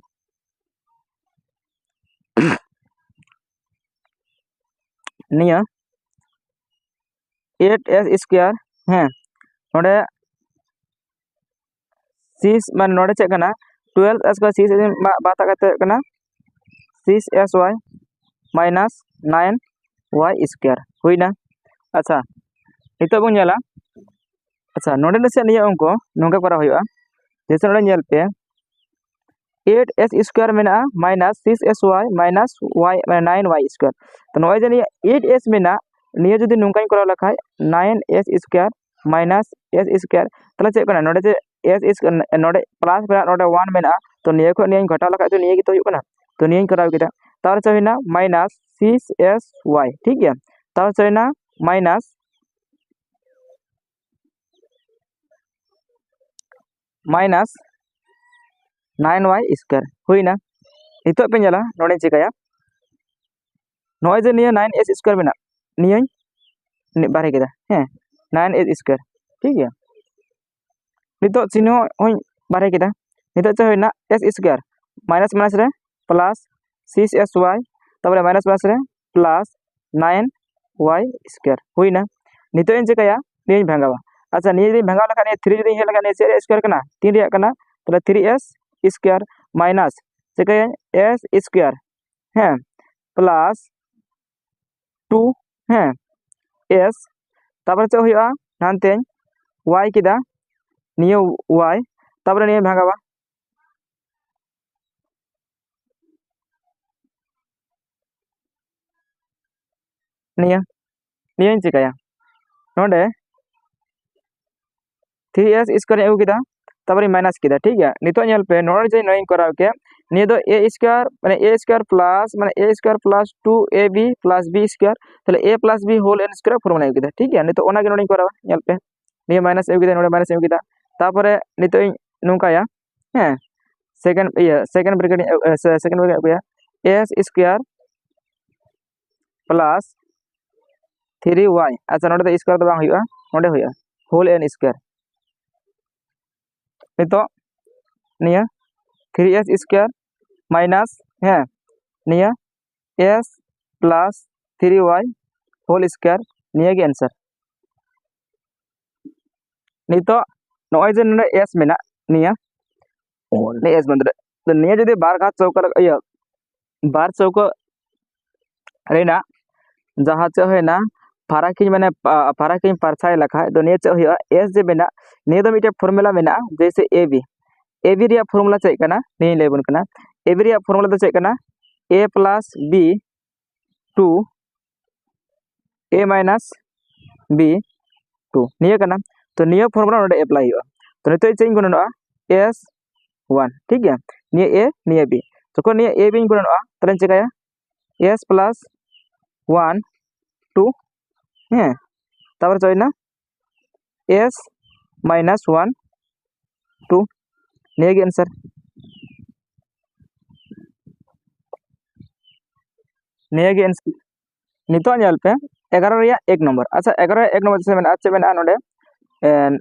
ᱱᱤᱭᱟᱹ eight S square, ᱦᱮᱸ, ᱱᱚᱰᱮ six, ᱢᱟᱱᱮ ᱱᱚᱰᱮ ᱪᱮᱫ ᱠᱟᱱᱟ? Twelve S square six ᱵᱟᱫ ᱠᱟᱛᱮ ᱦᱩᱭᱩᱜ ᱠᱟᱱᱟ six S Y minus nine Y square ᱦᱩᱭᱱᱟ᱾ ᱟᱪᱪᱷᱟ, ᱱᱤᱛᱚᱜ ᱵᱚᱱ ᱧᱮᱞᱟ᱾ ᱟᱪᱪᱷᱟ, ᱱᱚᱰᱮ ᱱᱟᱥᱮ ᱱᱤᱭᱟᱹ ᱚᱝᱠᱚ ᱱᱚᱝᱠᱟ ᱠᱚᱨᱟᱣ ᱦᱩᱭᱩᱜᱼᱟ᱾ ᱡᱮᱭᱥᱮ ᱱᱚᱰᱮ ᱧᱮᱞ ᱯᱮ, eight s square ᱢᱮᱱᱟᱜᱼᱟ minus six s y minus y, ᱢᱟᱱᱮ nine y square᱾ ᱛᱚ ᱱᱚᱜᱼᱚᱭ ᱡᱮ ᱱᱤᱭᱟᱹ eight s ᱢᱮᱱᱟᱜ, ᱱᱤᱭᱟᱹ ᱡᱩᱫᱤ ᱱᱚᱝᱠᱟᱧ ᱠᱚᱨᱟᱣ ᱞᱮᱠᱷᱟᱡ, nine s square minus s square, ᱛᱟᱦᱚᱞᱮ ᱪᱮᱫ ᱠᱟᱱᱟ ᱱᱚᱰᱮ? ᱡᱮ s is, ᱱᱚᱰᱮ plus ᱢᱮᱱᱟᱜᱼᱟ, ᱱᱚᱰᱮ one ᱢᱮᱱᱟᱜᱼᱟ, ᱛᱚ ᱱᱤᱭᱟᱹ ᱠᱷᱚᱱ ᱱᱤᱭᱟᱹᱧ ᱜᱷᱟᱴᱟᱣ ᱞᱮᱠᱷᱟᱡ ᱫᱚ ᱱᱤᱭᱟᱹ ᱜᱮᱛᱚ ᱦᱩᱭᱩᱜ ᱠᱟᱱᱟ᱾ ᱛᱚ ᱱᱤᱭᱟᱹᱧ ᱠᱚᱨᱟᱣ ᱠᱮᱫᱟ, ᱛᱟᱨᱯᱚᱨᱮ ᱪᱮᱫ ᱦᱩᱭᱱᱟ? Minus six s y, ᱴᱷᱤᱠ ᱜᱮᱭᱟ᱾ ᱛᱟᱨᱯᱚᱨᱮ ᱪᱮᱫ ᱦᱩᱭᱱᱟ? Minus minus nine y square ᱦᱩᱭᱱᱟ᱾ ᱱᱤᱛᱚᱜ ᱯᱮ ᱧᱮᱞᱟ, ᱱᱚᱰᱮᱧ ᱪᱤᱠᱟᱹᱭᱟ, ᱱᱚᱜᱼᱚᱭ ᱡᱮ ᱱᱤᱭᱟᱹ nine s square ᱢᱮᱱᱟᱜ, ᱱᱤᱭᱟᱹᱧ ᱵᱟᱨᱦᱮ ᱠᱮᱫᱟ, ᱦᱮᱸ, nine s square, ᱴᱷᱤᱠ ᱜᱮᱭᱟ᱾ ᱱᱤᱛᱚᱜ ᱪᱤᱱᱦᱟᱹ ᱦᱚᱸᱧ ᱵᱟᱨᱦᱮ ᱠᱮᱫᱟ᱾ ᱱᱤᱛᱚᱜ ᱪᱮᱫ ᱦᱩᱭᱱᱟ? S square, minus minus ᱨᱮ plus six s y, ᱛᱟᱨᱯᱚᱨᱮ minus minus ᱨᱮ plus nine y square ᱦᱩᱭᱱᱟ᱾ ᱱᱤᱛᱚᱜ ᱤᱧ ᱪᱤᱠᱟᱹᱭᱟ? ᱱᱤᱭᱟᱹᱧ ᱵᱷᱟᱜᱟᱣᱟ᱾ ᱟᱪᱪᱷᱟ, ᱱᱤᱭᱟᱹ ᱡᱩᱫᱤᱧ ᱵᱷᱟᱜᱟᱣ ᱞᱮᱠᱷᱟᱱ, ᱱᱤᱭᱟᱹ three ᱡᱩᱫᱤᱧ ᱦᱮᱡ ᱞᱮᱠᱷᱟᱱ, ᱱᱤᱭᱟᱹ ᱪᱮᱫ ᱨᱮᱭᱟᱜ square ᱠᱟᱱᱟ? ᱛᱤᱱ ᱨᱮᱭᱟᱜ ᱠᱟᱱᱟ? ᱛᱟᱦᱞᱮ three s square minus ᱪᱤᱠᱟᱹᱭᱟᱹᱧ? S square, ᱦᱮᱸ, plus two, ᱦᱮᱸ, s, ᱛᱟᱨᱯᱚᱨᱮ ᱪᱮᱫ ᱦᱩᱭᱩᱜᱼᱟ? ᱦᱟᱱᱛᱮᱧ y ᱠᱮᱫᱟ, ᱱᱤᱭᱟᱹ y, ᱛᱟᱨᱯᱚᱨᱮ ᱱᱤᱭᱟᱹᱧ ᱵᱷᱟᱜᱟᱣᱟ, ᱱᱤᱭᱟᱹ, ᱱᱤᱭᱟᱹᱧ ᱪᱤᱠᱟᱹᱭᱟ? ᱱᱚᱰᱮ three s square ᱤᱧ ᱟᱹᱜᱩ ᱠᱮᱫᱟ, ᱛᱟᱨᱯᱚᱨᱮᱧ minus ᱠᱮᱫᱟ, ᱴᱷᱤᱠ ᱜᱮᱭᱟ᱾ ᱱᱤᱛᱚᱜ ᱧᱮᱞ ᱯᱮ, ᱱᱚᱰᱮ ᱡᱮ ᱱᱚᱣᱟᱧ ᱠᱚᱨᱟᱣ ᱠᱮᱫ, ᱱᱤᱭᱟᱹ ᱫᱚ a square, ᱢᱟᱱᱮ a square plus, ᱢᱟᱱᱮ a square plus two a b plus b square, ᱛᱟᱦᱞᱮ a plus b whole n square formula ᱟᱹᱜᱩ ᱠᱮᱫᱟ, ᱴᱷᱤᱠ ᱜᱮᱭᱟ᱾ ᱱᱤᱛᱚᱜ ᱚᱱᱟᱜᱮ ᱱᱚᱰᱮᱧ ᱠᱚᱨᱟᱣᱟ, ᱧᱮᱞ ᱯᱮ, ᱱᱤᱭᱟᱹ minus ᱟᱹᱜᱩ ᱠᱮᱫᱟ, ᱱᱚᱰᱮ minus ᱟᱹᱜᱩ ᱠᱮᱫᱟ, ᱛᱟᱨᱯᱚᱨᱮ ᱱᱤᱛᱚᱜ ᱤᱧ ᱱᱚᱝᱠᱟᱭᱟ, ᱦᱮᱸ, second, ᱤᱭᱟᱹ, second bracket ᱤᱧ, ᱮ, second bracket ᱤᱧ ᱟᱹᱜᱩᱭᱟ, s square plus three y, ᱟᱪᱪᱷᱟ, ᱱᱚᱰᱮ ᱫᱚ square ᱫᱚ ᱵᱟᱝ ᱦᱩᱭᱩᱜᱼᱟ, ᱱᱚᱰᱮ ᱦᱩᱭᱩᱜᱼᱟ whole n square᱾ ᱱᱤᱛᱚᱜ ᱱᱤᱭᱟᱹ three s square minus, ᱦᱮᱸ, ᱱᱤᱭᱟᱹ s plus three y whole square, ᱱᱤᱭᱟᱹ ᱜᱮ answer᱾ ᱱᱤᱛᱚᱜ ᱱᱚᱜᱼᱚᱭ ᱡᱮ ᱱᱚᱰᱮ s ᱢᱮᱱᱟᱜ, ᱱᱤᱭᱟᱹ, ᱱᱤᱭᱟᱹ s ᱢᱮᱱᱟᱜ, ᱱᱤᱭᱟᱹ ᱡᱩᱫᱤ ᱵᱟᱨ ᱜᱷᱟᱛ ᱪᱳᱣᱠᱟ ᱞᱮᱠᱟ, ᱤᱭᱟᱹ, ᱵᱟᱨ ᱪᱳᱣᱠᱟ ᱨᱮᱱᱟᱜ ᱡᱟᱦᱟᱸ ᱪᱮᱫ ᱦᱩᱭᱱᱟ, ᱯᱷᱟᱨᱟᱠᱤᱧ ᱢᱟᱱᱮ ᱯᱷᱟᱨᱟᱠᱤᱧ ᱯᱟᱨᱪᱷᱟᱭ ᱞᱮᱠᱷᱟᱡ ᱫᱚ ᱱᱤᱭᱟᱹ ᱪᱮᱫ ᱦᱩᱭᱩᱜᱼᱟ? S ᱡᱮ ᱢᱮᱱᱟᱜ, ᱱᱤᱭᱟᱹ ᱫᱚ ᱢᱤᱫᱴᱮᱡ ᱯᱷᱚᱨᱢᱩᱞᱟ ᱢᱮᱱᱟᱜᱼᱟ, ᱡᱮᱭᱥᱮ A B, A B ᱨᱮᱭᱟᱜ ᱯᱷᱚᱨᱢᱩᱞᱟ ᱪᱮᱫ ᱠᱟᱱᱟ? ᱱᱤᱭᱟᱹᱧ ᱞᱟᱹᱭ ᱟᱵᱚᱱ ᱠᱟᱱᱟ᱾ A B ᱨᱮᱭᱟᱜ ᱯᱷᱚᱨᱢᱩᱞᱟ ᱫᱚ ᱪᱮᱫ ᱠᱟᱱᱟ? A plus B two, A minus B two, ᱱᱤᱭᱟᱹ ᱠᱟᱱᱟ᱾ ᱛᱚ ᱱᱤᱭᱟᱹ ᱯᱷᱚᱨᱢᱩᱞᱟ ᱱᱚᱰᱮ ᱮᱯᱞᱟᱭ ᱦᱩᱭᱩᱜᱼᱟ᱾ ᱛᱚ ᱱᱤᱛᱚᱜ ᱪᱮᱫ ᱤᱧ ᱜᱩᱱᱟᱹᱱᱚᱜᱼᱟ? S one, ᱴᱷᱤᱠ ᱜᱮᱭᱟ, ᱱᱤᱭᱟᱹ A, ᱱᱤᱭᱟᱹ B᱾ ᱡᱚᱠᱷᱚᱱ ᱱᱤᱭᱟᱹ A B ᱤᱧ ᱜᱩᱱᱟᱹᱱᱚᱜᱼᱟ, ᱛᱟᱦᱚᱞᱮᱧ ᱪᱤᱠᱟᱹᱭᱟ? S plus one, two, ᱦᱮᱸ, ᱛᱟᱨᱯᱚᱨᱮ ᱪᱮᱫ ᱦᱩᱭᱱᱟ? S minus one, two, ᱱᱤᱭᱟᱹ ᱜᱮ ᱮᱱᱥᱟᱨ, ᱱᱤᱭᱟᱹ ᱜᱮ ᱮᱱᱥᱟᱨ᱾ ᱱᱤᱛᱚᱜ ᱧᱮᱞ ᱯᱮ, ᱮᱜᱟᱨᱚ ᱨᱮᱭᱟᱜ ᱮᱠ ᱱᱚᱢᱵᱚᱨ᱾ ᱟᱪᱪᱷᱟ, ᱮᱜᱟᱨᱚ ᱨᱮᱭᱟᱜ ᱮᱠ ᱱᱚᱢᱵᱚᱨ ᱪᱮᱫ ᱢᱮᱱᱟᱜᱼᱟ? ᱪᱮᱫ ᱢᱮᱱᱟᱜᱼᱟ ᱱᱚᱰᱮ? ᱮᱱ,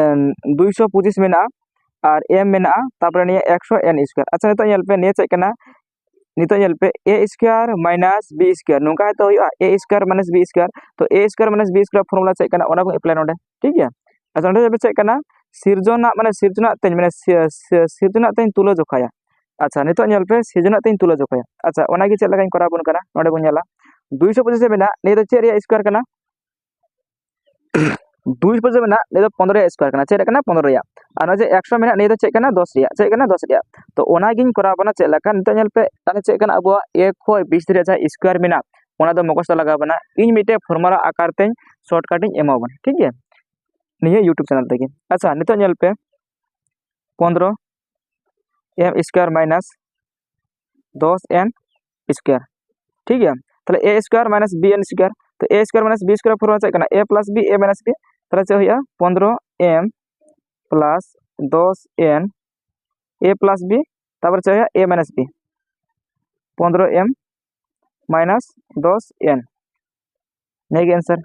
ᱮᱱ, ᱫᱩᱭᱥᱚ ᱯᱚᱸᱪᱤᱥ ᱢᱮᱱᱟᱜᱼᱟ, ᱟᱨ M ᱢᱮᱱᱟᱜᱼᱟ, ᱛᱟᱨᱯᱚᱨᱮ ᱱᱤᱭᱟᱹ ᱮᱠᱥᱚ N square᱾ ᱟᱪᱪᱷᱟ, ᱱᱤᱛᱚᱜ ᱧᱮᱞ ᱯᱮ, ᱱᱤᱭᱟᱹ ᱪᱮᱫ ᱠᱟᱱᱟ? ᱱᱤᱛᱚᱜ ᱧᱮᱞ ᱯᱮ, A square minus B square, ᱱᱚᱝᱠᱟ ᱦᱚᱭᱛᱳ ᱦᱩᱭᱩᱜᱼᱟ, A square minus B square᱾ ᱛᱚ A square minus B square formula ᱪᱮᱫ ᱠᱟᱱᱟ, ᱚᱱᱟ ᱵᱚᱱ ᱮᱯᱞᱟᱭ ᱱᱚᱰᱮ, ᱴᱷᱤᱠ ᱜᱮᱭᱟ? ᱟᱪᱪᱷᱟ, ᱱᱚᱰᱮ ᱪᱮᱫ ᱠᱟᱱᱟ? ᱥᱤᱨᱡᱚᱱᱟᱜ, ᱢᱟᱱᱮ ᱥᱤᱨᱡᱚᱱᱟᱜ ᱛᱮᱧ, ᱢᱟᱱᱮ ᱥᱤ-, ᱥᱤ-, ᱥᱤᱨᱡᱚᱱᱟᱜ ᱛᱮᱧ ᱛᱩᱞᱟᱹ ᱡᱚᱠᱷᱟᱭᱟ᱾ ᱟᱪᱪᱷᱟ, ᱱᱤᱛᱚᱜ ᱧᱮᱞ ᱯᱮ, ᱥᱤᱨᱡᱚᱱᱟᱜ ᱛᱮᱧ ᱛᱩᱞᱟᱹ ᱡᱚᱠᱷᱟᱭᱟ᱾ ᱟᱪᱪᱷᱟ, ᱚᱱᱟᱜᱮ ᱪᱮᱫ ᱞᱮᱠᱟᱧ ᱠᱚᱨᱟᱣ ᱟᱵᱚᱱ ᱠᱟᱱᱟ, ᱱᱚᱰᱮ ᱵᱚᱱ ᱧᱮᱞᱟ, ᱫᱩᱭᱥᱚ ᱯᱚᱸᱪᱤᱥ ᱢᱮᱱᱟᱜᱼᱟ, ᱱᱤᱭᱟᱹ ᱫᱚ ᱪᱮᱫ ᱨᱮᱭᱟᱜ ᱥᱠᱚᱭᱟᱨ ᱠᱟᱱᱟ? ᱫᱩᱭ ᱯᱚᱸᱪᱤᱥ ᱢᱮᱱᱟᱜ, ᱱᱤᱭᱟᱹ ᱫᱚ ᱯᱚᱱᱨᱚ ᱨᱮᱭᱟᱜ ᱥᱠᱚᱭᱟᱨ ᱠᱟᱱᱟ᱾ ᱪᱮᱫ ᱨᱮᱭᱟᱜ ᱠᱟᱱᱟ? ᱯᱚᱱᱨᱚ ᱨᱮᱭᱟᱜ᱾ ᱟᱨ ᱱᱚᱜᱼᱚᱭ ᱡᱮ ᱮᱠᱥᱚ ᱢᱮᱱᱟᱜ, ᱱᱤᱭᱟᱹ ᱫᱚ ᱪᱮᱫ ᱠᱟᱱᱟ? ᱫᱚᱥ ᱨᱮᱭᱟᱜ᱾ ᱪᱮᱫ ᱠᱟᱱᱟ? ᱫᱚᱥ ᱨᱮᱭᱟᱜ᱾ ᱛᱚ ᱚᱱᱟᱜᱤᱧ ᱠᱚᱨᱟᱣ ᱟᱵᱚᱱᱟ ᱪᱮᱫ ᱞᱮᱠᱟ? ᱱᱤᱛᱚᱜ ᱧᱮᱞ ᱯᱮ, ᱛᱟᱦᱞᱮ ᱪᱮᱫ ᱠᱟᱱᱟ? ᱟᱵᱚᱣᱟᱜ A ᱠᱷᱚᱱ B ᱫᱷᱟᱹᱨᱤᱡ ᱡᱟᱦᱟᱸ ᱥᱠᱚᱭᱟᱨ ᱢᱮᱱᱟᱜ, ᱚᱱᱟ ᱫᱚ ᱢᱩᱠᱷᱚᱥᱛᱚ ᱞᱟᱜᱟᱣ ᱵᱚᱱᱟ᱾ ᱤᱧ ᱢᱤᱫᱴᱮᱡ ᱯᱷᱚᱨᱢᱩᱞᱟ ᱟᱠᱟᱨ ᱛᱮᱧ ᱥᱚᱨᱴᱠᱟᱴ ᱤᱧ ᱮᱢᱟ ᱵᱚᱱᱟ, ᱴᱷᱤᱠ ᱜᱮᱭᱟ, ᱱᱤᱭᱟᱹ YouTube ᱪᱮᱱᱮᱞ ᱛᱮᱜᱮ᱾ ᱟᱪᱪᱷᱟ, ᱱᱤᱛᱚᱜ ᱧᱮᱞ ᱯᱮ, ᱯᱚᱱᱨᱚ M square minus ᱫᱚᱥ N square, ᱴᱷᱤᱠ ᱜᱮᱭᱟ᱾ ᱛᱟᱦᱞᱮ A square minus B N square, ᱛᱚ A square minus B square formula ᱪᱮᱫ ᱠᱟᱱᱟ? A plus B, A minus B, ᱛᱟᱦᱞᱮ ᱪᱮᱫ ᱦᱩᱭᱩᱜᱼᱟ? ᱯᱚᱱᱨᱚ M plus ᱫᱚᱥ N, A plus B, ᱛᱟᱨᱯᱚᱨᱮ ᱪᱮᱫ ᱦᱩᱭᱩᱜᱼᱟ? A minus B, ᱯᱚᱱᱨᱚ M minus ᱫᱚᱥ N, ᱱᱤᱭᱟᱹ ᱜᱮ ᱮᱱᱥᱟᱨ᱾